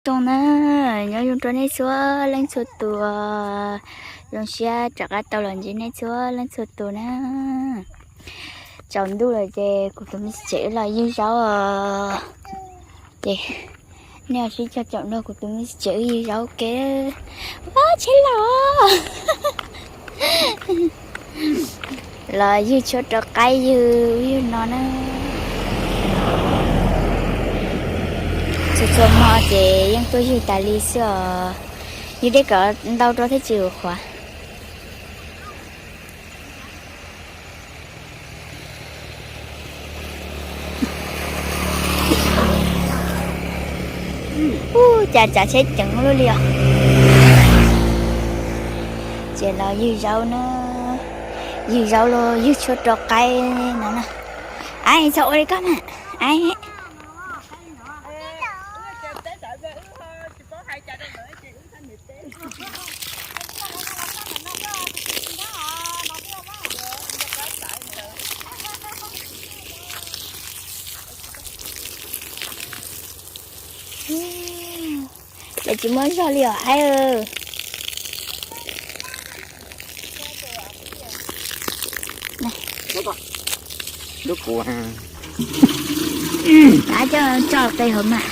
Zoo na, nyob zoo rau nej txhua leej txhua tus, zoo siab rov qab tau los ntsib nej txhua leej txhua tus na. Tsaus ntuj lawm ces kuv tus me tsev wb los ywg zaub os. Ces nej ua siab coj caum nrog kuv tus me tsev wb ywg zaub ke. Ua tsheb los, los ywg tshuaj rau qaib ywg ub ywg no na. Txhua txhua hmo ces yeej tuaj ywg tas li xwb os. Ywg dej kom ntau rau thiaj tsis qhuav. Ub, cas tsav tsheb ceev luaj li os. Ces los ywg zaub na, ywg zaub los ywg tshuaj rau qaib no na. Ai, txhob ua li koj na. Ai. Lawv tsis muaj zog li os aib. Lub kuv, ab, coj tso qe hauv mas.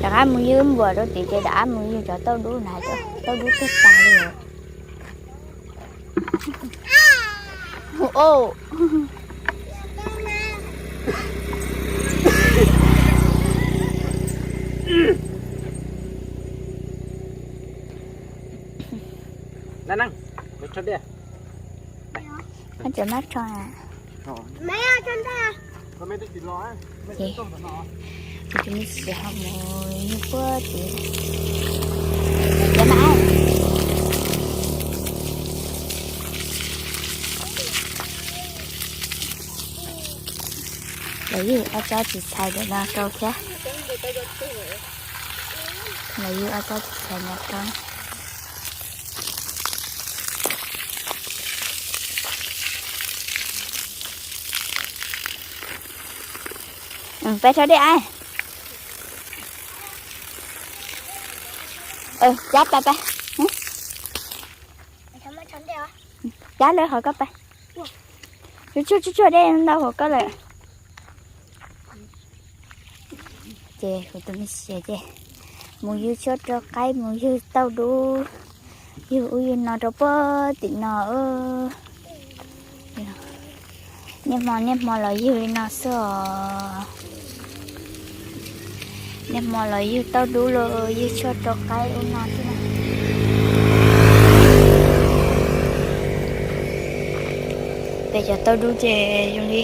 Rov qab mus ywg npuas rau tim ces rov qab mus ywg cov tauj dub na, tauj dub tuag tas li os. Koj tseem mab rho na. Ces kuv tus me txiv ho mus ywg puag tid. Cov na, lawv ywg ob tsob txiv txhais ntawm no rau thiab. Lawv ywg ob tsob txiv txhais no rau. Peb rho dej aib. Cab pais pais. Cab lawv hauv koj pais. Tsuag tsuag tsuag dej ntau hauv koj lawm. Ces kuv tus me xiav ces mus ywg tshuaj rau qaib, mus ywg tauj dub, ywg ub ywg no rau puag tim no. Niaj hmo niaj hmo los ywg li no xwb os. Niaj hmo los ywg tauj dub los ywg tshuaj rau qaib ub no xwb na. Peb cov tauj dub ces zoo li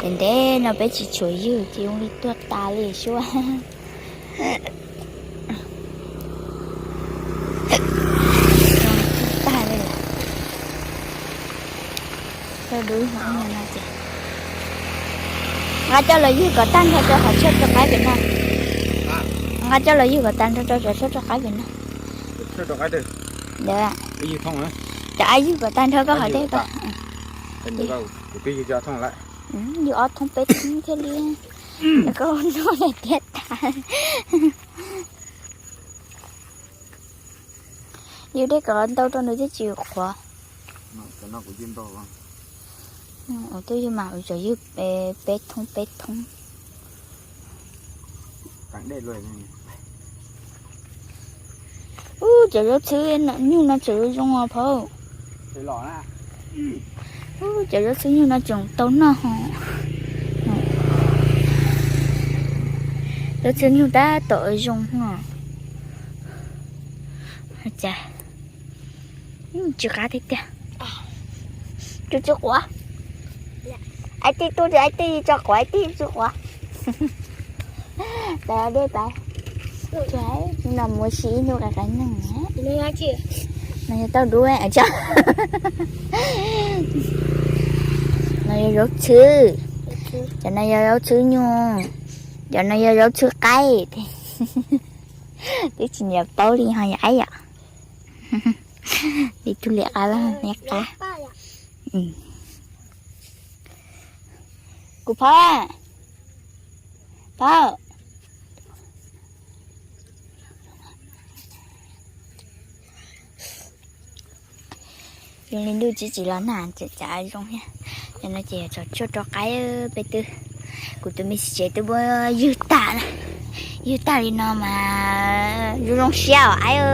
ntev ntev no peb tsis tshua ywg ces zoo li tuag tas li sub. Tag li. Tauj dub no ces nqa coj los ywg kom tag nrho rau qhov tshuaj rau qaib pem no. Nqa coj los ywg kom tag nrho rau cov tshuaj rau qaib pem no. Cov ab ywg kom tag nrho koj qhov dej ko. Ywg ob thoob peb thoob thiaj li, koj noj tiag tas. Ywg dej kom ntau rau nws thiaj tsis qhuav. Twb ywg mas ua tsov ywg peb thoob peb thoob. Ub, cov zaub txhwb nyuj no tseem zoo os phauj. Ub, cov zaub txhwb nyuj no tseem tau noj ho. Zaub txhwb nyuj tab tom zoo os. Cas tsis qab tiag tiag. Tsis, tsis quav. Aib tij tuaj, aib tij tso quav, aib tij tsis quav. Pais dej pais. No mus ua si ib hnub qa qa neeg. No yog tauj dub, no yog zaub txhwb. Cov no yog zaub txhwb nyuj. Cov no yog zaub txhwb qaib. Twb tsis nyiam paub li ho yom aib yom. Li tug li qab los neb qab. Kuv Phauj, Phauj. Zoo li ntuj tsis tsis los nag ces cav zoo thiab. Cov no ces yog tsob tshuaj rau qaib peb twb, kuv tus me txiv tsev twb muab ywg tag, ywg tag li no mas zoo zoo siab os aib.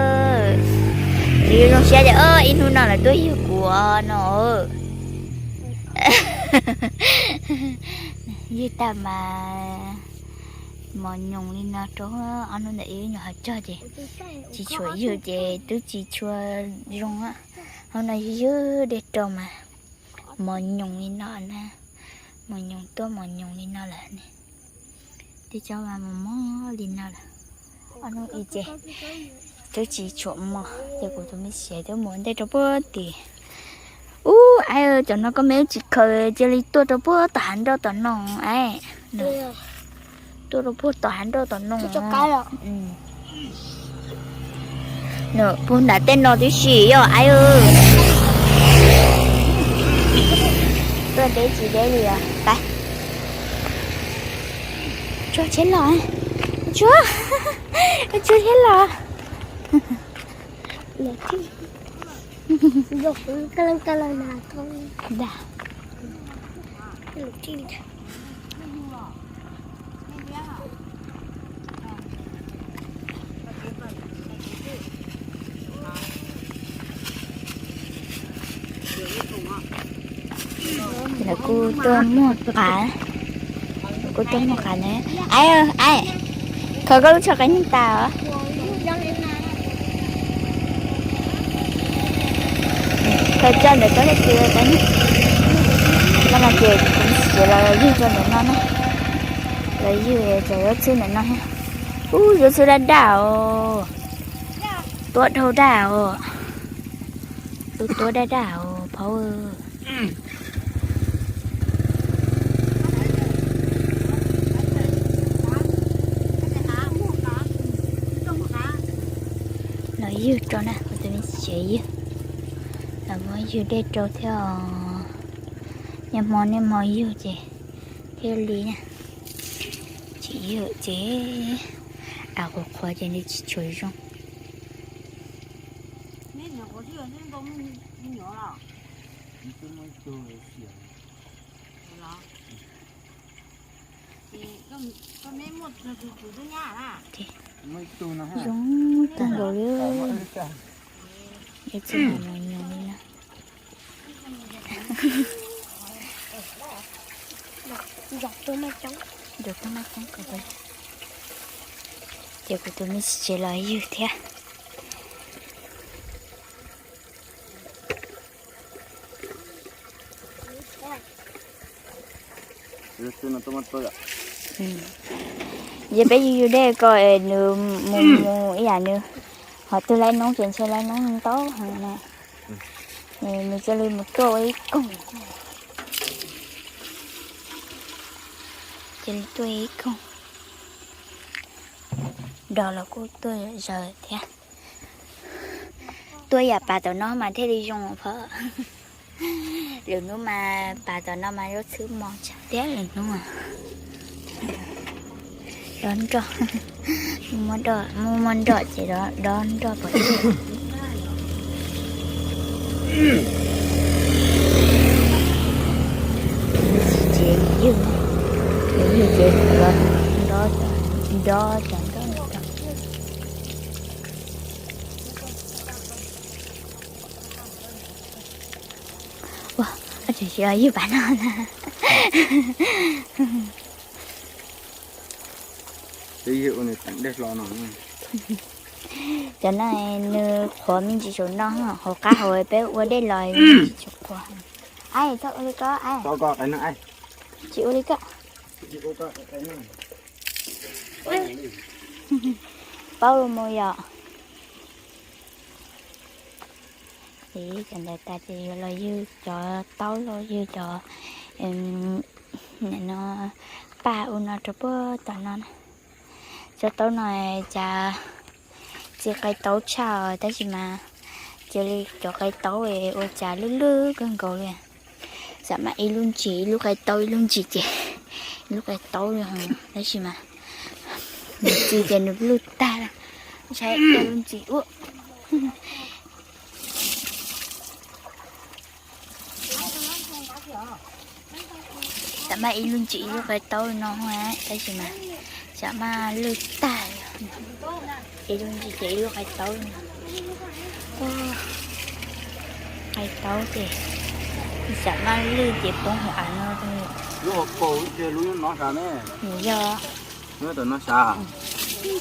Tsis zoo zoo siab ces ib hnub no lawv tuaj ywg kuv no. Ywg tag mas mos nyoos li no rau ob hnub ntawm ib nyuag qhov tsog ces tsis tshua ywg ces twb tsis tshua zoo. Hauv no ywg dej rau mas mos nyoos li no na, mos nyoos tuaj mos nyoos li no lawm ne. Twb tsob mas mos mos li no lawm. Ob hnub ib ces twb tsis tshua mos ces kuv tus me txiv twb mus ua ntej rau puag tim. Ub aib, cov no koj me tsis khaws cia li tuaj rau puag tom hav nroj tom no aib. Tuaj rau puag tom hav nroj tom no. Puag nram tej no tib si yog aib. Tuaj deb tsis deb li os. Tsuag tsheb los, tsuag, tsuag tsheb los. Lawv kuj tuaj muag qav, kuj tuaj muag qav na. Aib, aib, khaws koj lub tsho qeeb neeg tas os. Khaws tso ntawm koj leej twg qeeb neeg. Cov no ces kuv tus me txiv los ywg rau ntawm no na. Los ywg cov zaub txhwb ntawm no thiab. Ub, zaub txhwb daj daj os. Tuab dhau daj os. Lub tuab daj daj os phauj. Los ywg rau na, kuv tus me txiv ywg. Los muab ywg dej rau thiab os. Niaj hmo niaj hmo ywg ces thiaj li na. Tsis ywg ces av qhuav qhuav ces nws tsis tshua zoo. Zoo tag nkaus li. Ib txhia mos nyoos li no. Ces kuv tus me txiv los ywg thiab. Ces peb yug yug dej ko nws mus mus ib yam nws, ho twg laib noob ces ntshe laib noob ntau heev na. Nws cia li mus tuaj ua ib koog. Cia li tuaj ib koog. Dog los kuj tuaj zaws thiab. Tuaj yam pas tom no mas thiaj li zoo phauj. Lwm hnub mas pas tom no mas zaub txhwb mos tshaj thiab lwm hnub. Dob nroj, muaj nroj ces dob nroj pov tseg. Tsis tsev ywg, ywg ces dob, dob cov nroj. Ua, tseem ywg pas no na. Cov no nws qhuav me ntsis saum no, hauv qab hauv peb ua dej los me ntsis tsis qhuav. Aib, txhob ua li ko, tsis ua li ko. Paub mus yom. Cov ntawd tas ces yuav los ywg cov taub los ywg cov no, paj ub no rau puag tom no na. Cov taub no cas tsis qai taub tshaj tab sis mas cia li cov qai taub ua cas lwj lwj kawg nkaus li. Xam mas ib lub ntsis ib lub qai taub ib lub ntsis ces Lub qe taub li tab sis mas nws txi ces nws luj tag lawm. Saib lub ntsis ua tam maj ib lub ntsis ib lub qe taub li no tab sis mas tam maj luj tag li. Ib lub ntsis ces ib lub qe taub li no. Qe taub ces tam maj luj ces poob hauv av no. Yog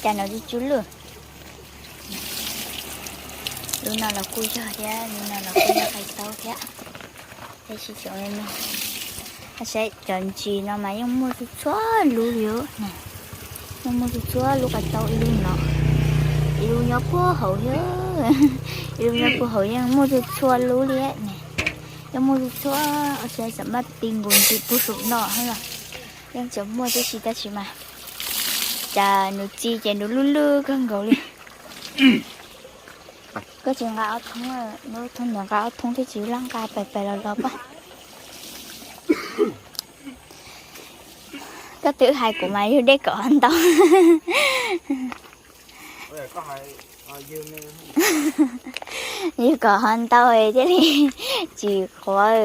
cas no tsis tsw luj. Lub no los kuj yog thiab, lub no los kuj yog qe taub thiab. Tab sis cov, saib cov ntsis no mas yeej muaj txhua txhua lub li. Yeej muaj txhua txhua lub qe taub ib lub no. Ib lub nyob puag hauv thiab, ib lub nyob puag hauv yeej muaj txhua txhua lub li ne. Yeej muaj txhua txhua, saib xam maj ti nkaus ntsis puag saum no los yeej tseem muaj tib si tab sis mas cas nws txi ces nws luj luj kawg nkaus li. Koj tsis nqa ob thoob, nub thoob nws nqa ob thoob thiab tsis laj nqa pais pais los los pab. Koj twb hais kuv mas yug dej kom ho ntau. Yug kom ho ntau thiaj li tsis quav.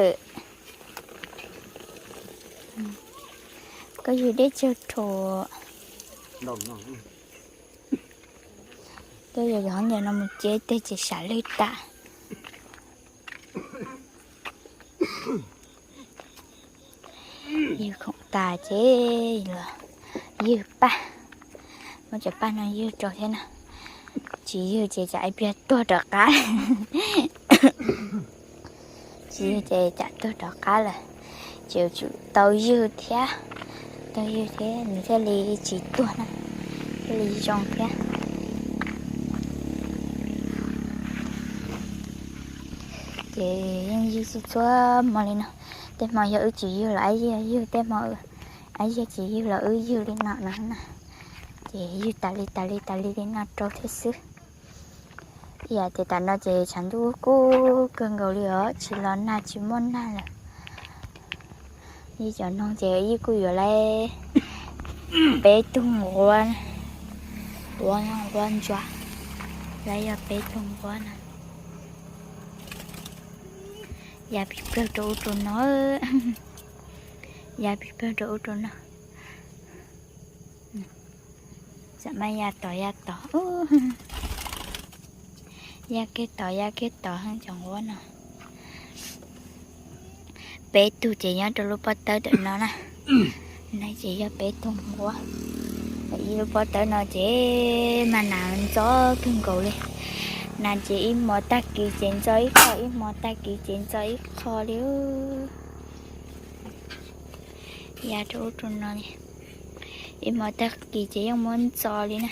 Koj yug dej tsawg rhuav. Koj yog yog ntawm no mus ces tej ces sam lwj tas. Ywg khoom tas ces los ywg paj, muab cov paj no ywg rau thiab na. Tsis ywg ces tsam ib pliag tuag rov qab. Tsis ywg ces tsam tuag rov qab lawm. Ces tsum tau ywg thiab, tau ywg thiab nws thiaj li tsis tuag na, thiaj li zoo thiab. Ces yeej ywg txhua txhua hmo li no. Tej hmo yog wb tsis ywg los Ab Yiag ywg, tej hmo Ab Yiag tsis ywg los wb ywg li no no na. Ces ywg tas li tas li tas li li no rau thiab xwb. Ib yam tias tam no ces tshav ntuj kub kawg nkaus li os, tsis los nag tsis muaj nag lawm. Ib cov noog ces ib kuj yuav lawm peb tug nquab, nquab, nquab ntsuab, lawv yog peb tug nquab no. Ya plig plawg rau ub rau no, ya plig plawg rau ub rau no. Xam maj ya tod ya tod, ya kiag tod ya kiag tod cov nquab no. Peb tug ces nyob rau lub pob tawb ntawm no na. No ces yog peb tug nquab. Ib lub pob tawb no ces mas nas ntxo kawg nkaus li. Nas ces ib hmo tag kis ces ntxo ib qho, ib hmo tag kis ces ntxo ib qho li. Ya rau ub rau no li, ib hmo tag kis ces yeej muab ntxo li na.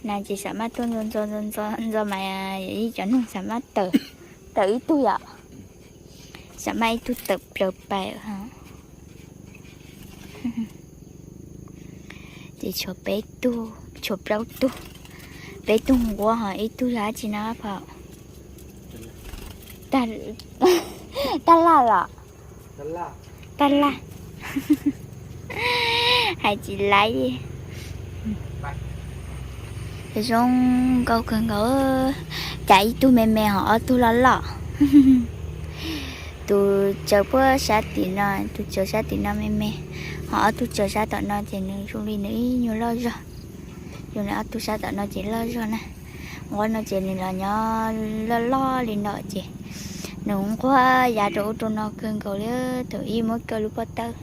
Nas ces xam maj tuaj ntxo ntxo ntxo ntxo ntxo mas ib cov noog xam maj tawm, tawm ib tug yom, xam maj ib tug tawm plaws pais. Ces tshuav peb tug, tshuav plaub tug, peb tug nquab ho ib tug yog dab tsi no phom? Taj laj los? Taj laj. Hais tsis laib li. Zoo nkauj kawg nkaus, cas ib tug me me ho ob tug loj loj. Tus tsaws puag sab tim no, tus tsaws sab tim no me me, ho ob tug tsaws sab tom no ces nws zoo li nws ib nyuag loj zog. Zoo li ob tug sab tom no ces loj zog na. Nquab no ces nws los nyob loj loj li no ces nws nquag ya rau ub rau no kawg nkaus li. Thaum ib muab kaw lub pob tawb,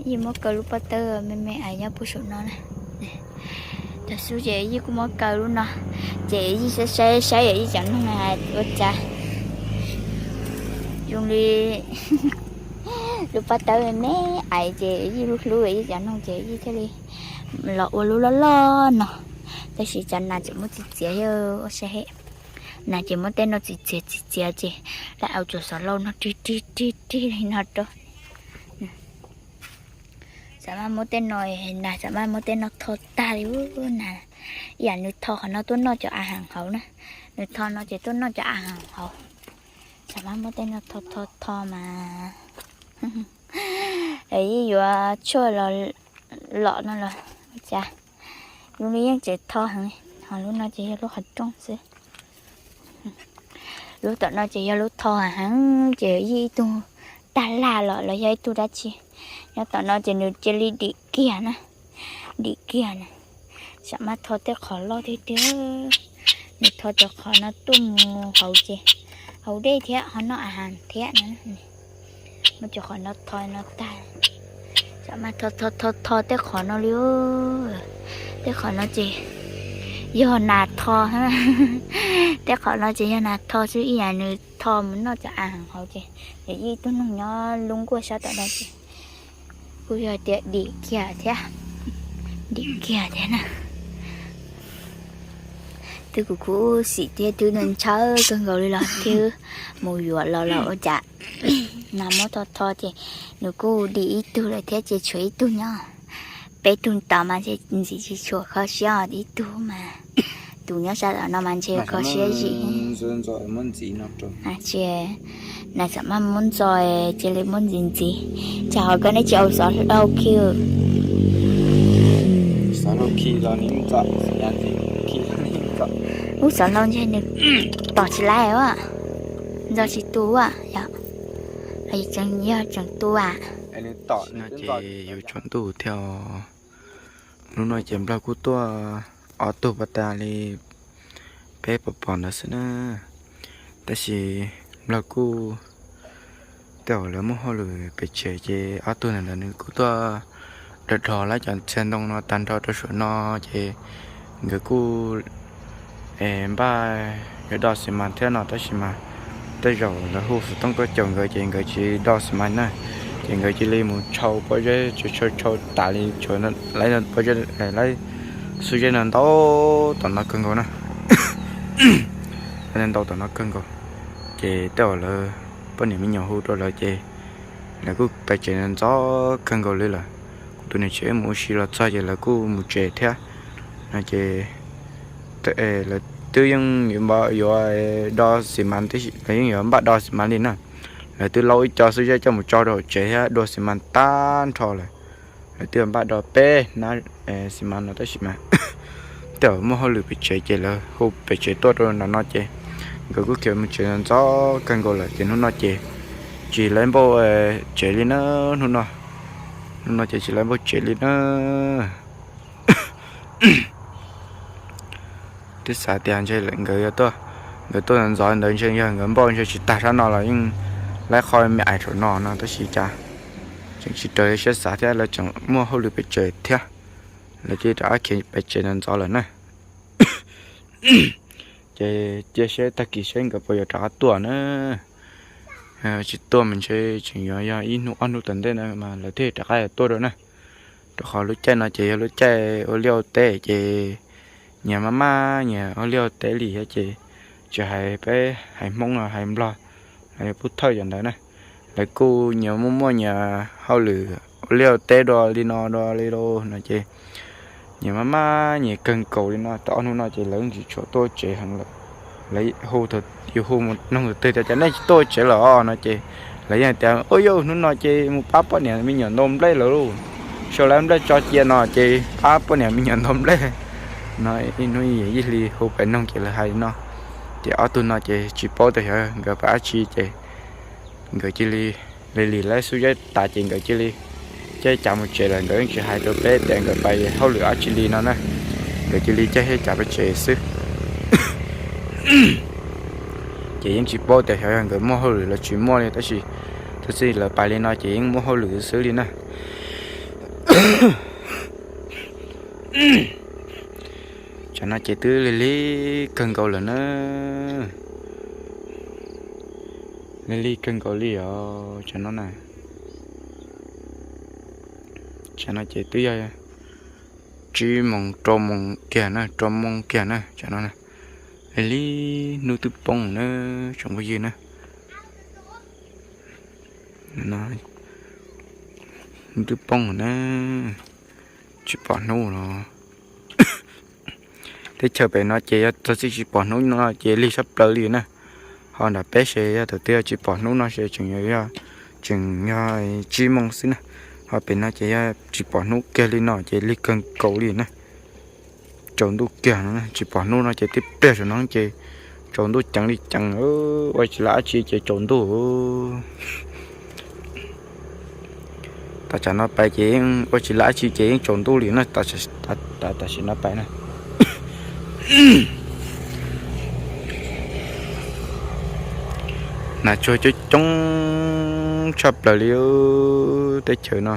ib muab kaw lub pob tawb me me es nyob puag saum no na. Thaum xub ces ib kuj muab kaw lub no, ces ib saib saib saib ib cov noog ua cas zoo li lub pob tawb me me ais ces ib lub hlub ib cov noog ces ib thiaj li los ua lub loj loj no. Tab sis cov nas tseem muab txiav txiav yog ua saib he. Nas ces muab tej no txiav txiav txiav txiav ces lawv ua tsuas xov laus no rig rig rig rig li no rau. Xam maj muab tej no, nas xam maj muab tej no tho tag li. Nas ib yam nws tho qhov no tuaj noj cov a hav hauv na. Nws tho no ces tuaj noj cov a hav hauv. Xam maj muab tej no tho tho tho mas Lawv yeej yuav tshuaj los lom no los cas, lub no yeej tseem tho heev li, ho lub no ces yog lub qhov rooj xwb. Lub tom no ces yog lub tho heev, ces yeej ib tug tag lag los los yog ib tug dab tsi nyob tom no ces nws cia li dim kiag na, dim kiag na. Xam maj tho tej qhov loj tiag tiag, nws tho cov qhov no tuaj mus hauv ces haus dej thiab ho noj a has thiab na. Muab cov qhov no tho no tag, xam maj tho tho tho tej qhov no li. Tej qhov no ces yog nas tho, tej qhov no ces yog nas tho xwb, ib yam nws tho mus noj cov a has hauv ces, ces ib tug noog nyob lub nkuaj sab tom no ces kuj yog tias dim kiag thiab, dim kiag thiab na. Twb kuv kuj xim thiab twb ntshaw kawg nkaus li los twb mus yuav los los ua cas nas muab tho tho ces nws kuj dim ib tug lawm thiab ces tshuav ib tug nyob. Peb tug tod mas ntshe ntxiv tsis tshua kho siab, ib tug mas tus nyob sab tom no mas ntshe kho siab zim. Ces na xam maj muab ntxo, cia li muab ntxiv ntxiv. Cas ho koj neb tsis ua xov hlau khi? Ub, xov hlau ntshe nws tom tsis laib a, ntxo tsis tu a, yog tseem tu a? Ces yuav tsaus ntuj thiab. Hnub no ces Nplog kuj tuaj ob tug pas tas li peb pom pom ntawd xwb na. Tab sis Nplog kuj, tej zaum lawv muaj hauj lwm pem tsev ces ob tug ntawd nws kuj tuaj dhos dhos lawv cov txhia ntoo no tag nrho rau saum no ces nkawd kuj npaj yuav do xi mas thiab no tab sis mas tej zaum lawv hu xov tooj tuaj caum nkawd ces nkawd tsis do xi mas na. Ces nkawd cia li mus tshau pob zeb, tshau tshau tas li, pob zeb, lawv xuab zeb no ntau tom no kawg nkaus na. Lawv ntau tom no kawg nkaus. Ces tej zaum lawv poj niam me nyuam hu rau lawv ces lawv kuj pem tsev ntxov kawg nkaus li lawm. Kuv tus niam tsev mus ua si los txog ces lawv kuj mus tsev thiab no ces lawv twb yeej yuav do xi mas, lawv yeej yuav npaj do xi mas li na. Lawv twb laub ib co xuab zeb coj mus tso rau hauv tsev thiab dua xi mas tag nrho lawm. Lawv twb yuav npaj do peb hnab xi mas no tab sis mas tej zaum muaj hauj lwm pem tsev ces lawv hu pem tsev tuaj rau nram no ces nkawd kuj khiav mus tsev ntxov kawg nkaus lawm ces hnub no ces tsis laib npauj tsev li na. Hnub no, hnub no ces tsis laib npauj tsev li na. Twb xav tias ntshe nkawd yuav tuaj, nkawd tuaj ntxov ntawd ntshe yog nkawd npauj ntshe tsis tag sab no los yeej laib qho me ais saum no no tab sis cas tseem tsis raws siab xav thiab lawv tseem muaj hauj lwm pem tsev thiab. Lawv cia li rov qab khiav pem tsev ntxov ntxov lawm na. Ces cia seb tag kis seb nkawd puas yuav rov qab tuaj na. Tsis tuaj mas ntshe tseem yuav yog ib hnub ob hnub tom ntej no mas lawv thiaj rov qab yuav tuaj rau na. Rau qhov lub caij no ces yog lub caij ua liaj ua teb ces nyias maj maj nyias ua liaj ua teb li thiab ces tsis hais peb haiv Hmoob los haiv Nplog los yog Pub Thawj cov ntawd na, lawv kuj nyias muaj muaj nyias hauj lwm ua liaj ua teb dua li no dua li lauj no ces nyias maj maj nyias kawg nkaus li no tau ob hnub no ces lawv tsis tshua tuaj tsev heev lawm. Lawv hu, yus hu mus noog tus twg tias cas nej tsis tuaj tsev lawm os no ces lawv yeej tias ua yog hnub no ces mus pab poj niam me nyuam ntaus nplej lawm lauj. Sau lawv nplej tso cia no ces pab poj niam me nyuam ntaus nplej no. Ib hnub yij hli hu pem noog ces lawv hais li no. Ces ob tug no ces tsis paub tias xyov nkawd pab dab tsi ces nkawd cia li, li li laib xub zeb tas ces nkawd cia li caij cav mus tsev lawm, nkawd yeej tsis hais rau peb tias nkawd pais hauj lwm dab tsi li no na. Nkawd cia li caij cav pais tsev xwb. Ces yeej tsis paub tias xyov yog nkawd muaj hauj lwm los tsis muaj li tab sis txij lawv pais li no ces yeej muaj hauj lwm xwb li na. Tsam no ces twb lig lig kawg nkaus lawm na. Lig lig kawg nkaus li os tsam no na. Tsam no ces twb yog tsib moos rau moos kiag na, rau moos kiag na tsam no na. Lig lig hnub twb poob na, tsoom phooj ywg na. Hnub twb poob na, tsis pom hnub los. Teb chaws pem no ces yog txog txij tsis pom hnub no ces lig sab plaws li na. Ho nram peb se yog thaum twg tsis pom hnub no se tseem yog, tseem yog tsib moos xwb na. Ho pem no ces yog tsis pom hnub kiag li no ces lig kawg nkaus li na. Tsaus ntuj kiag no tsis pom hnub no ces tib pliag saum no ces tsaus ntuj ceev li ceev, ua tsis laj dab tsi ces tsaus ntuj. Tam sim no pais ces yeej ua tsis laj dab tsi ces yeej tsaus ntuj li na, tam sim no pais na. Nas tsuag coob coob tshaj plaws li teb chaws no.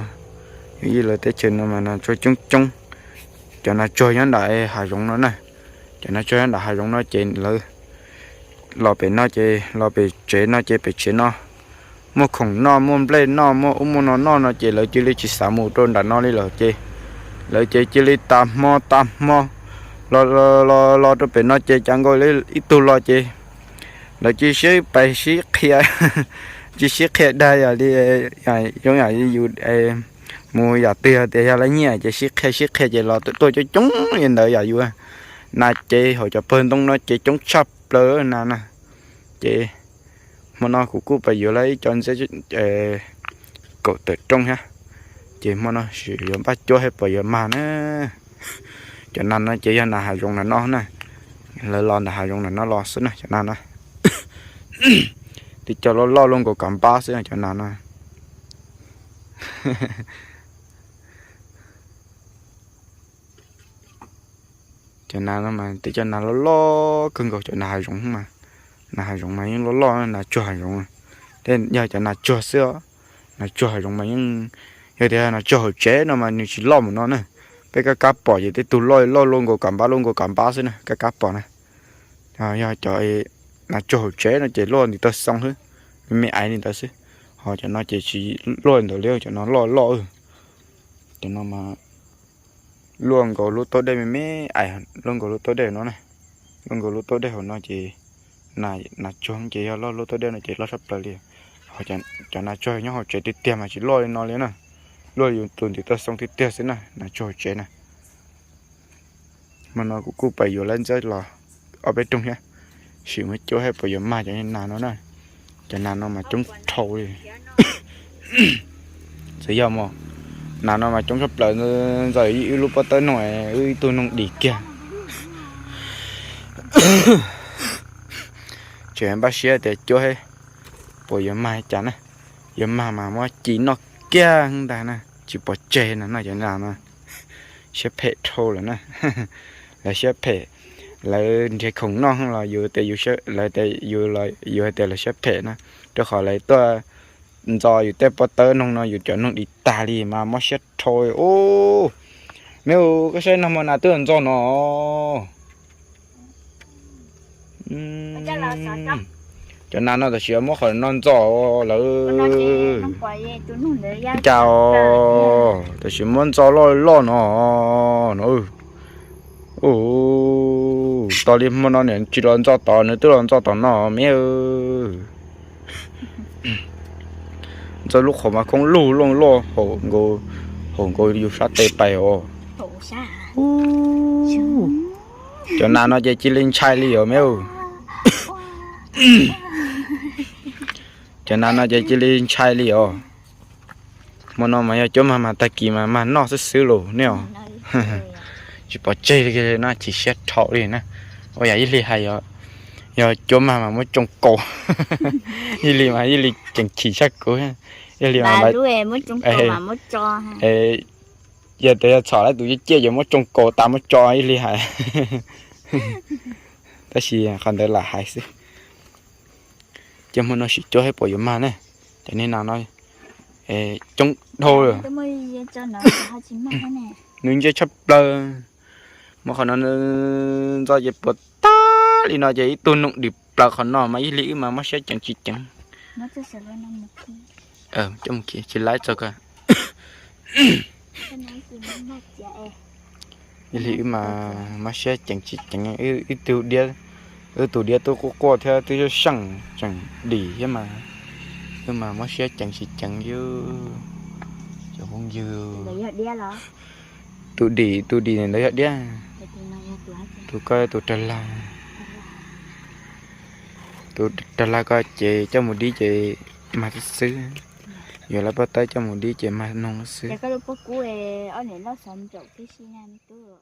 Yus ib lawv teb chaws no mas nas tsuag coob coob. Cov nas tsuag nyob nram hav zoov no na. Cov nas tsuag nyob nram hav zoov no ces lawv los pem no ces los pem tsev no ces pem tsev no muaj khoom noj muaj nplej noj muaj ub muaj no noj no ces lawv cia li tsis xav mus rau nram no li lawm ces lawv ces cia li tas hmo tas hmo los los rau pem no ces cas nkaus li ib tug los ces lawv cia li sib pais sib qhia, cia li sib qhia dag yam li zoo yam yus mus yam twg tias yog lawv nyiam ces sib qhia sib qhia ces los tuaj coob coob li ntawd yam yus. Nas ces hauv cov pawg ntoo no ces coob tshaj plaws nas na. Ces hmo no kuv kuj pais yuav lawm ib co ntxiab kaum tawm rooj thiab. Ces hmo no sim yuav npaj cuab thiab puas yuav mag na. Cov nas no ces yog nas hav zoov ntawm no na. Lawv los ntawm hav zoov ntawm no los xwb na cov nas no. Tib co loj loj luaj nkaus kav npab xwb cov nas no. Cov nas no mas twb cov nas loj loj kawg nkaus, cov nas hav zoov mas, nas hav zoov mas yeej loj loj, nas tsuag hav zoov. Tej yog cov nas tsuag xwb os, nas tsuag hav zoov mas yeej, yog tias nas tsuag hauv tsev no mas nws tsis loj mus no na. Peb kab kab pom ces tej tug loj loj luaj nkaus kav npab luaj nkaus kav npab xwb na, kab kab pom na. Yog cov nas tsuag hauv tsev no ces luaj ntim tag xoo xwb, me me aiv li ntawd xwb. Ho cov no ces tsis luaj ntawd li, cov no loj loj. Cov no mas luaj nkaus lub taub dej me me, luaj nkaus lub taub dej no na, luaj nkaus lub taub dej hauv no ces nas tsuag ces yog loj lub taub dej no ces loj tshaj plaws li. Ho cov nas tsuag nyob hauv tsev tiag tiag mas tsis luaj li no li na, luaj yus tus ntim tag xoo tiag tiag xwb na, nas tsuag hauv tsev na. Hmo no kuv kuj pais yuav lawm ntxawb los ob peb rooj thiab, sim muab cuab thiab puas yuav mag cov nas no na. Cov nas no mas coob dhau li. Txawm yog mas, nas no mas coob tshaj plaws, ntxawm wb lub pob tawb noog, wb ib tug noog dim kiag. Tseem npaj siab tias cuab thiab puas yuav mag cas na. Yuav mag mas muab ci noj kiag ntag na, tsis pov tseg no no cov nas no. Siab phem dhau lawm na. Lawv siab phem, lawv nrhiav khoom noj los yus tias, lawv tias yus, yus hais tias lawv siab phem na, rau qhov lawv tuaj ntxo yus tej pob tawb noog no yus cov noog dim tag li mas mob siab dhau. Ub, me ub, koj saib nag hmo nas twb los ntxo no. Cov nas no tam sim muab qhov no ntxo lawm. Cas tam sim muab ntxo loj loj no no. Tos li hmo no niam tsis los ntxo tod, nws twb los ntxo tom no me. Ntxo lub qhov mas khoob lug loj loj, haum nkaus yus sab tes pais os. Cov nas no ces cia li ntshai li os me. Cov nas no ces cia li ntshai li os. Hmo no mas yog cuab mag mas tag kis mas mag noj xwb xwb los nej os. Tsis pov tseg li no, chim siab dhau li na. Ua yam Yij Lis hais, yog cuab mag mas muab tsoo kaus. Yij Lis mas Yij Lis ceev chim tshaj kuv. Yij Lis mas, yog tias yog txhom lawv tus ciaj ciaj ces muab tsoo kaus tas muab tso, Yij Lis hais. Tab sis qhov ntawd lam hais xwb. Ces hmo no sim cuab thiab puas yuav mag ne. Cov niag nas no coob dhau lawm. Nws ntse tshaj plaws. Muab qhov no ntxo ces puas tag li no ces ib tug noog dim plaws qhov no mas Yij Lis wb mas mob siab ceev tsis ceev. Coj mus khi tsis laib txog ko. Yij Lis wb mas mob siab ceev tsis ceev, wb tus diab, wb tus diab twb quaj quaj thiab twb seej tseem dim thiab mas, wb mas mob siab ceev tsis ceev li. Cov phooj ywg, tus dim, tus dim ntawd yog diab, tus ko tus rag lag, tus rag lag ko ces coj mus dib ces mag xwb xwb. Yuav lawv pob tawb coj mus dib ces mag noog xwb. Ces koj lub pob kub ob niam loj xov ntsaum tib si na me tub.